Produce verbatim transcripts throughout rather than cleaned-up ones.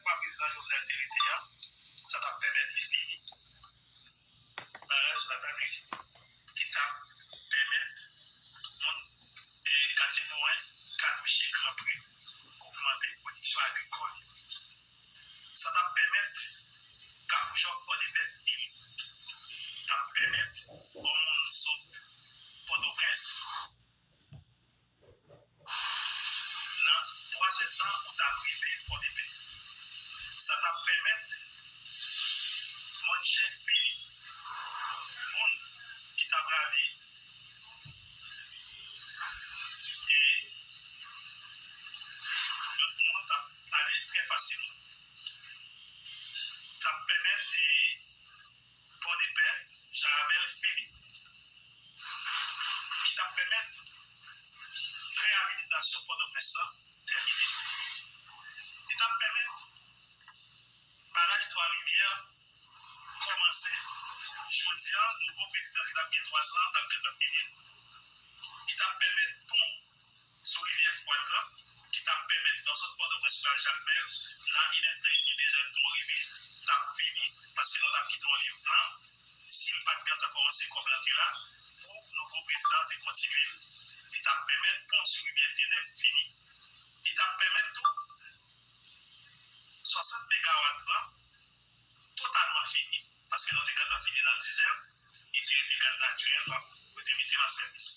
Fwa prezidan Jovenel te rete a, sa t ap pèmèt li fini baraj Latadri ki t ap pèmèt moun e katye Moren, Kadouchik rantre, ogmante pwodiksyon agrikòl yo. Sa t ap pèmèt Kafoujòb Pòdepè vini. T ap pèmèt yon moun sot Pòtoprens, nan twa zè tan ou t ap rive Pòdepè. Sa t ap pèmèt mòn chè vini. Moun ki t ap rale e lòt moun t ap ale trè fasilman. T ap pèmèt e Pòdepè, Jan Rabèl fini, ki t ap pèmèt reyabilitasyon Pòtoprens lan tèmine. Li t ap pèmèt baraj Twa Rivyè kòmanse jodi a, nouvo prezidan ki t ap gen twa zan an t ap gentan fini l. Li t ap pèmèt pon sou rivyè Fwad la, ki t ap pèmèt lè w sot Pòtoprens pou al Jakmèl, nan inèdtan edmi, dezèdtan w rive, t ap fini, paske nou t ap kite yon liv blan, si l pa t gentan kòmanse kòm l antre la, pou nouvo prezidan an te kontinye l. Li t ap pèmèt pon sou rivyè Tenèb fini. Li t ap pèmèt tou swasant megawat lan totalman fini, paske nou te gentan fini nan dizèl, li te rete gaz natirèl la pou te mete l an sèvis.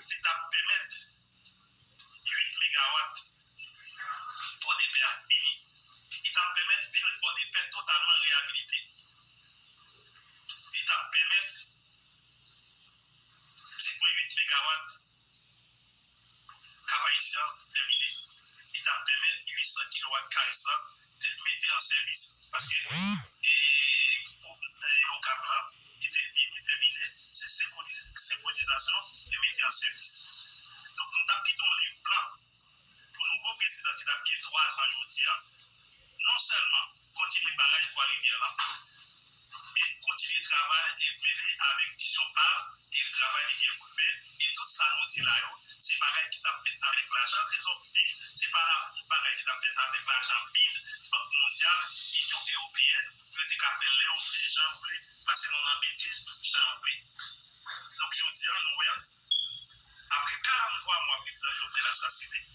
Li t ap pèmèt uit megawat Pòdepè a fini. Li t ap pèmèt vil Pòdepè totalman reyabilite. Li t ap pèmèt sis pwen uit megawat Cap Haïtien tèmine. Li t ap pèmèt uit san kilowat Caresse lan te mete an sèvis. Paske e, e Okap lan, ki te vini tèmine, se senkwoni-, senkwounizasyon te mete an sèvis. Donk, nou t ap kite yon liv blan pou nouvo prezidan ki t ap gen twa zan jodi a, non sèlman kontinye baraj Twa Rivyè lan, e kontinye travay e mele avèk vizyon pa l e travay Rivyè Koulbè, e tout sa nou di la yo, se bagay ki t ap fèt avèk lajan trezò piblik, se pa la, bagay ki t ap fèt avèk lajan bid Bank Mondyal, Inyon Ewopeyèn, pou yo te ka fè lè yo vle, jan yo vle, pase nou nan betiz, jan yo vle. Donk, jodi a, nou wè, apre karannntwa mwa prezidan Jovenel asasinen,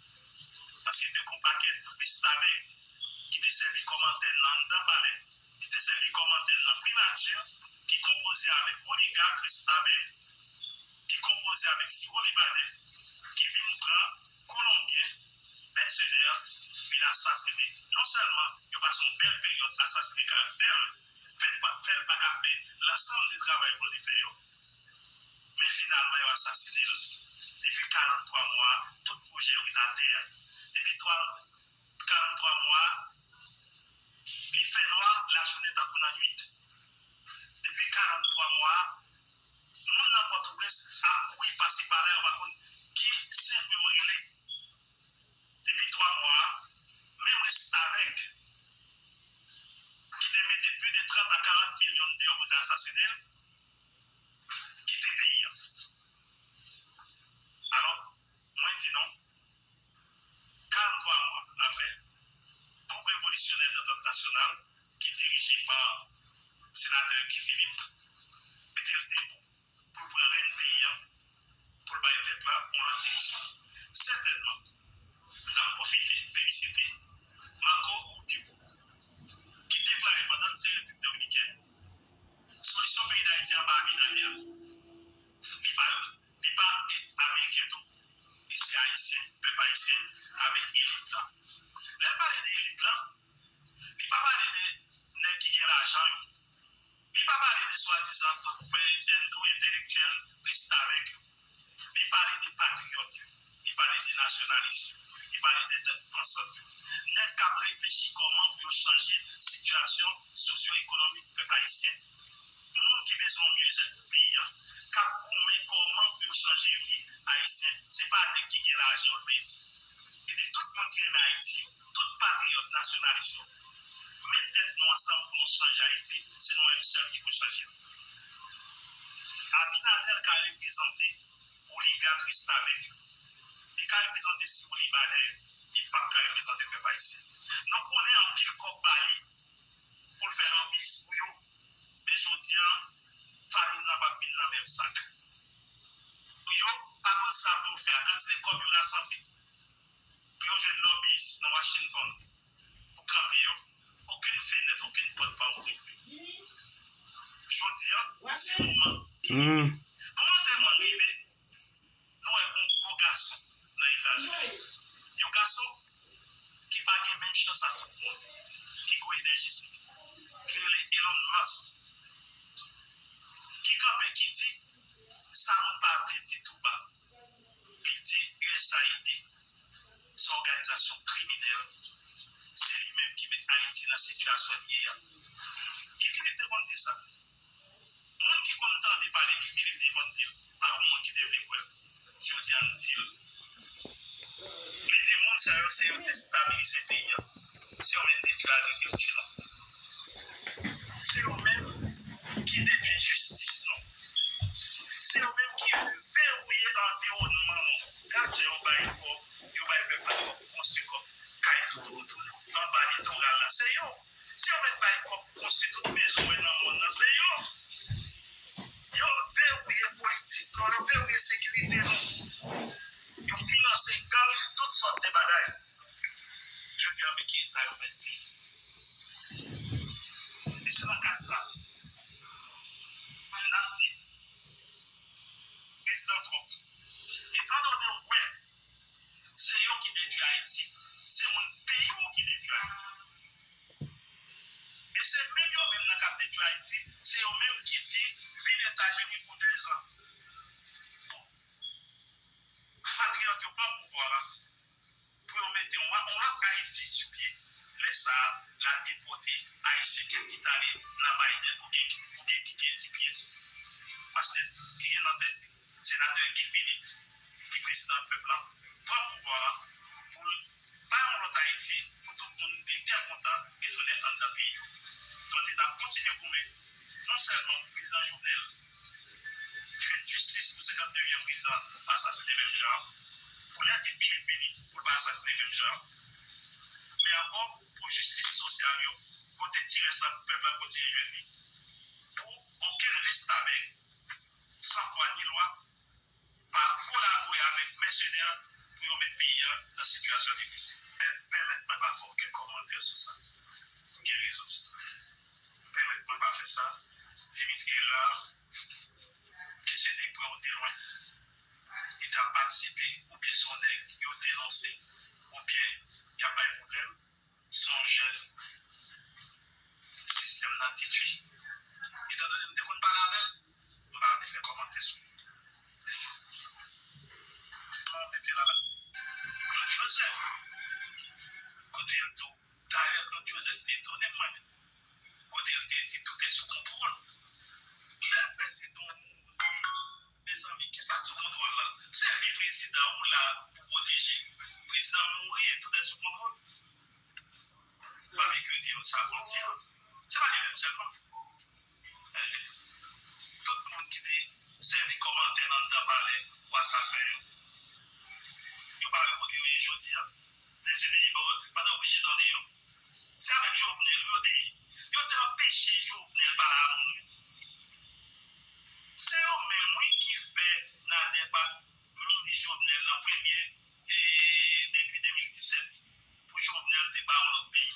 paske te gen yon pakèt restavèk ki te sèvi kòm antèn nan anndan palè, ki te sèvi kòm antèn nan primati, ki konpoze avèk oligak, restavèk, ki konpoze avèk siwolibanè, ki vin pran kolonbyen, mèsenè, vin asasinen. Non sèlman yo pase yon bèl peryòd asasinen karaktè l, fè l pa, fè l pa ka fè lansanm de travay pou l te fè yo, men finalman yo asasinen l. Depi karannntwa mwa, tout pwojè yo ret atè. Depi twa, karannntwa mwa, li fè nwa lajounen tankou nan nuit. Depi karannntwa mwa, moun nan Pòtoprens ap kouri pase pala, yo pa konn ki sen pou yo rele. Depi twa mwa, menm restavèk ki te mete plis de trant a karant milyon deyò pou te asasinen l, kite peyi a. Alò, mwen di nou, karannntwa mwa apre, gwoup revolisyonè Dantant Nasyonal, ki dirije pa senatè Guy Philippe, mete l debou pou l pran rèn peyi a, pou l bay pèp la yon lòt direksyon. Sètènman, n ap pwofite felisite Marco Rubio, ki deklare pandan l se Repiblik Dominikèn, solisyon peyi Dayiti a pa a Abinader. Li pa, li pa ameriken tou. Li se ayisyen, pèp ayisyen, avèk elit la. Lè l pale de elit la, li pa pale de nèg ki gen lajan yo. Li pa pale de swadizan tankou Pè Etienne tou, entelektyèl, restavèk yo. Li pale de patriyòt yo. Li pale de nasyonalis yo. Li pale de tèt pansant yo. Nèg k ap reflechi kòman pou yo chanje sitiyasyon sosyo-ekonomik pèp ayisyen. Moun ki bezwen yon myezèt pou peyi a, k ap goumen kòman pou yo chanje vi ayisyen. Se pa nèg ki gen lajan yo vle di. Li di tout moun ki renmen Ayiti yo, tout patriyòt nasyonalis yo, met tèt nou ansanm pou nou chanje Ayiti. Se nou menm sèl ki pou chanje l. Abinader ka reprezante oligak restavèk yo. Li ka reprezante siwolibanè yo. Li p ap ka reprezante pèp ayisyen. Nou konnen anpil pil kòb ba li pou l fè lòbiyis pou yo. Men jodi a, farin nan p ap vin nan menm sak. Pou yo, pa konn sa pou yo fè a, kantite kòb yo rasanble pou yo jwenn lòbiyis nan Washington pou kanpe yo, okenn fenèt, okenn pòt pa ouvri pou yo. Jodi a, se moman. Moman tèlman rive, nou wè gon gwo gason nan etazini. Yon gason ki pa gen menm chans a tout moun, ki gwo enèji sou li, ki rele Elon Musk, ki kanpe, ki di sa moun pa vle di tou ba. Li di U S A I D se yon òganizasyon kriminèl, se li menm ki met Ayiti nan sitiyasyon l ye a. Guy Philippe te konn di sa. Moun ki konn tande pale Guy Philippe, li konn di l. Pa yon moun ki te vle kwè l. Jodi a, m di l. Li di moun sa yo, se yo destabilize peyi a. Se yo menm detwi agrikilti nou. Se yo menm ki detwi jistis nou. Se yo menm ki verouye anviwònman nou. Gad jan yo bay kòb, yo bay pèp la kòb pou konstwi kòb, kay toutotou anba litoral la. Se yo. Se yo menm bay kòb pou konstwi tout mezon w wè nan mòn nan. Se yo. Yo verouye politik nou, yo verouye sekirite nou. Yo finanse gang, tout sòt de bagay. Jodi a, men ki eta yo mete peyi. E se nan kad sa, n ap di, Prezidan Trump, etan done w wè se yo ki detwi Ayiti, se moun peyi w ki detwi Ayiti. E se menm yo menm nan k ap detwi Ayiti, se yo menm ki di vin Etazini pou dezan. Bon, patriyòt yo pran pouvwa a pou yo mete yon, yon lòt Ayiti sou pye. Lè sa a, l a depòte Ayisyen kèk ki t ale nan Biden oubyen ki, oubyen ki gen G P S. Paske ki gen nan tèt senatè Guy Philippe, ki prezidan pèp la, pran pouvwa a pou l bay yon lòt Ayiti pou tout moun de kè kontan retounen anndan peyi yo. Jodi n ap kontinye goumen non sèlman pou prezidan Jovenel jwenn jistis pou senkanndezyèm prezidan asasinen menm jan an, pou lè Guy Philippe vini pou l pa asasinen menm jan an, men ankò pou jistis sosyal yo, kote ti rès la pou pèp la kontinye jwenn li, pou okenn restavèk san fwa ni lwa pa kolabore avèk mèsenè pou yo met peyi a nan sitiyasyon difisil. Pè-, pèmèt mwen pa fè okenn kòmantè sou sa. M gen rezon sou sa. Pèmèt mwen pa fè sa. Dimitri Hérard, ki se de prè ou de lwen, li ta patisipe, oubyen se yon nèg yo denonse, oubyen y ap bay pwoblèm. Se yon jèn sistèm nan detwi. Etandone m te konn pale avè l, m pa vle fè kòmantè sou li. Mesi. Mwen mete la la. Claude Joseph. Kote l tou. Dayè, Claude Joseph te etone m, mwen menm. Kote l te di tout est sous contrôle. Lè prezidan mouri, mezanmi, kisa sou kontwòl la? Sèvi prezidan ou la pou pwoteje. Prezidan mouri e tout est sous contrôle. Babecue di yo sa pou l di yo. Se pa li menm sèlman. Tout moun ki te sèvi kòm antèn anndan palè pou asasen yo, yo pa wè kote yo ye jodi a. Dezini pa, pa t oblije tande yo. Se avèk Jovenel yo te ye. Yo te anpeche Jovenel pale a moun wi. Se yo menm wi ki fè Nader bat minis Jovenel nan premye, e, depi de mil disèt, pou Jovenel te ba yon lòt peyi.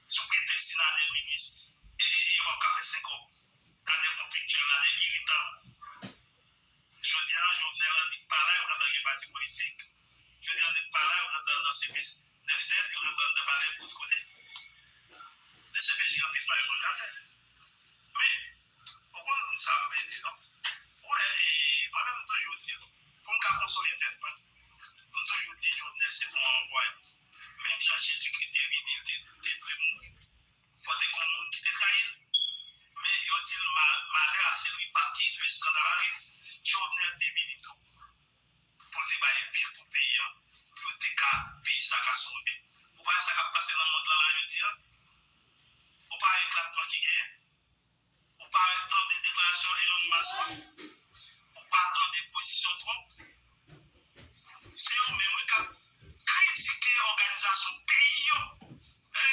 Sou pretèks si Nader minis, e, e, yo p ap ka fè senkòb. Nader konfliktyèl, Nader iritan. Jodi a, Jovenel annik pa la, yo gentan gen pati politik. Jodi a, annik pa la, yo gentan nan C P nèf tèt, yo gentan nan palè tout kote. D C P J anpil bagay pou l ka fè. Men, ou konn sa m vle di, non? Ou wè, e, mwen menm, m toujou di, pou m ka konsole tèt mwen, m toujou di, Jovenel se pou anplwaye. Menm jan Jezikri te vini, li te, te dwe mouri. Fò te gon moun ki te trayi l. Men yo di l mal, malè a se li pa ki lè eskandal a rive. Jovenel te vini tou pou l te bay vil pou peyi a, pou yo te ka, peyi sa ka sonje. Ou pa wè sa k ap pase nan mond lan la jodi a? Ou pa wè eklatman ki genyen? Ou pa tande deklarasyon Elon Musk la? Ou pa tande pozisyon Trump? Se yo menm wi k ap kritike òganizasyon peyi yo. E,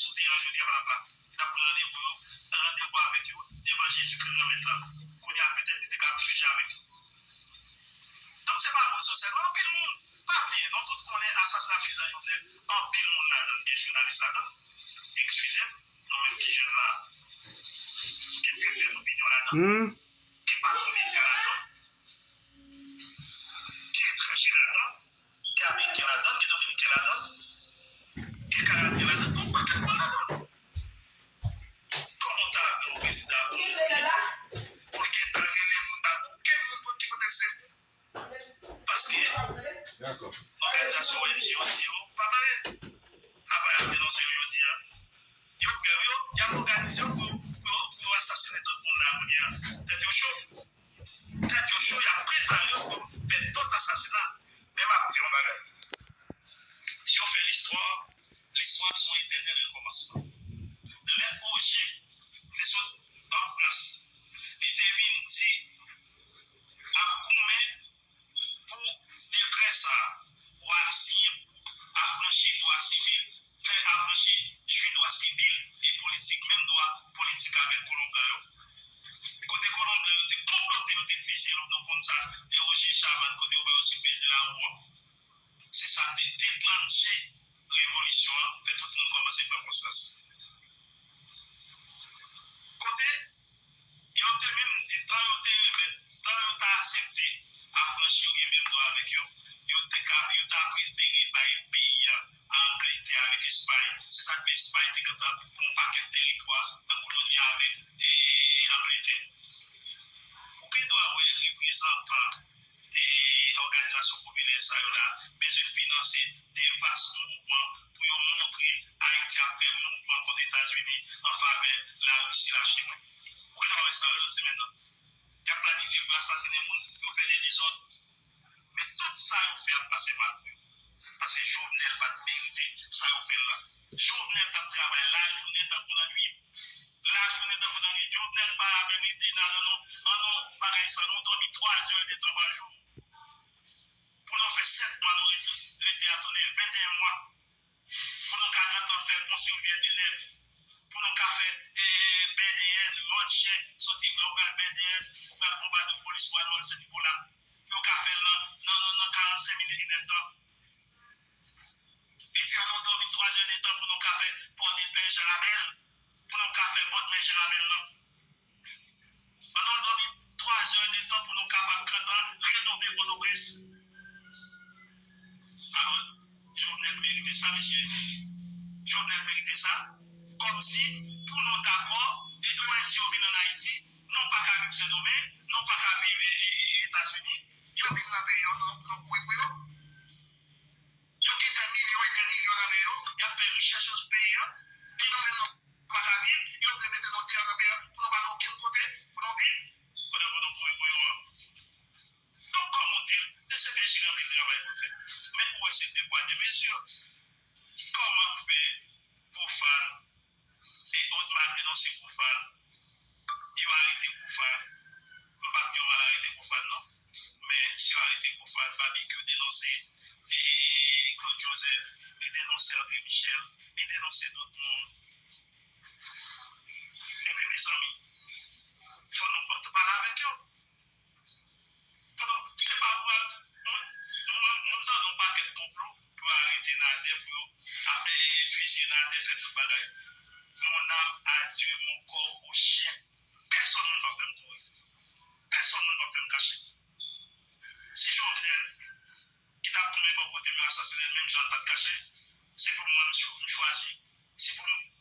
sou teren jodi a, blablabla. Li t ap pran randevou yo, randevou avèk yo devan Jezikri Granmèt la. Kounye a, petèt, li te ka ap jije avèk yo. Donk, se pa moun sa sèlman, anpil moun. Pa bliye, nou tout konnen asasina prezidan Jovenel, anpil moun ladan l, gen jounalis ladan l. Eskize m, nou menm ki jèn la, gen trè bèl opinyon ladan l, gen patwon medya ladan l, gen etranje ladan l, gen ameriken ladan l, gen dominiken ladan l, gen kanadyen ladan l, gen yon pakèt moun ladan l. Kòman w ta vle yon prezidan pou, pou l gentan rele moun, pa gen okenn moun pou ki kote l se? Paske òganizasyon O N G yo di yo pa pare. Apa y ap denonse yo jodi a. Yo prè, yo, y ap òganize yo pou, pou, pou yo asasinen tout moun la kounye a. Tèt yo cho. Tèt yo cho, y ap prepare yo pou fè dòt asasina. Men m ap di yon bagay. Si w fè listwa, listwa se yon etènèl rekòmansman. Lè Oje te sot an Frans, li te vin di ap goumen pou dekrè sa a, w a siyen pou afranchi dwa sivil, fè afranchi jwi dwa sivil e politik, menm dwa politik avèk kolon blan yo. Kote kolon blan yo te konplote, yo te fizye yo, nou konn sa, e Oje Chavannes, kote yo ba yo sipèj de la Rue. Se sa k te deklanche revolisyon an, fè tout moun kòmanse pran konsyans. Kote yo te menm di, tan yo te remèt, tan yo ta aksepte afranchi yo gen menm dwa avèk yo, yo te ka, yo ta prefere bay peyi a a Angletè avèk Espay. Se sa k fè Espay te gentan pran yon pakèt tèritwa nan koloni avèk, e, Angletè. Ou gen dwa wè reprezantan e òganizasyon popilè sa yo la bezwen finanse de vas mouvman pou yo montre Ayiti ap fè mouvman kont Etazini an favè Larisi, Lachin. Ou gen dwa wè sa yo nan semèn nan. Y ap planifye pou yo asasinen moun, pou yo fè de dezòd. Men tout sa yo fè ap pase mal pou yo. Paske Jovenel pa t merite sa yo fè l la. Jovenel t ap travay lajounen tankou lannwit. Lajounen tankou lannwit. Jovenel bay avè m, li di n al nan, nan bagay sa, nou dòmi twa zè de tan pa jou. Pou nou fè sèt mwa nou rete, rete a tounen venteyen mwa. Pou nou ka gentan fè pon Sylvie Deneuve. Pou nou ka fè, e, B D N, mòn chen, soti lè w pral B D N, ou pral pran bato polis pou al mòn Sen Nikola. Pou yo ka fè l nan, nan, nan, nan karannsenk minit, inèdtan. Li di an nou dòmi twa zè de tan pou nou ka fè pò de pè Jan Rabèl, pou nou ka fè bòdmè Jan Rabèl lan. An nou dòmi twa zè de tan pou nou kapab gentan renove Pòtoprens. Alò, Jovenel merite sa, mesye. Jovenel merite sa. Kòmsi, pou nou dakò, e O N G yo vin ann Ayiti, nou pa ka viv Sendomeng, nou pa ka viv, e, e, e, Etazini, yo vin nan peyi yo, nou, nou kouri pou yo. Yo gen dè milyon e dè milyon nan men yo, y ap fè richès yo sou peyi a, e nou menm nou pa ka viv, yo vle mete nou deyò nan peyi a pou nou pa gen okenn kote pou nou viv, pandan pou nou kouri pou yo an. Donk, kòm ou di l, D C P J gen anpil travay pou l fè. Men ou wè se de pwa de mezi. Kòman fè Profane e Odma denonse Profane, yo arete Profane? M p ap di yo mal arete Profane non. Men si yo arete Profane, Fabik yo denonse, e, Claude Joseph, li denonse André Michel, li denonse dòt moun. Ebyen, mezanmi, fò nou pa, pale avèk yo. Pandan, se pa pou al, mwen, mwen, mwen tande yon pakèt konplo pou yo arete Nader, pou yo, a, e, fizye Nader, fè tout bagay. Mon âme à Dieu, mon corps au chien. Pèsonn moun p ap fè m kouri. Pèsonn moun p ap fè m kache. Si Jovenel, ki t ap goumen bò kote m, yo asasinen l menm jan l pa t kache, se pou mwen m chwazi. Se pou m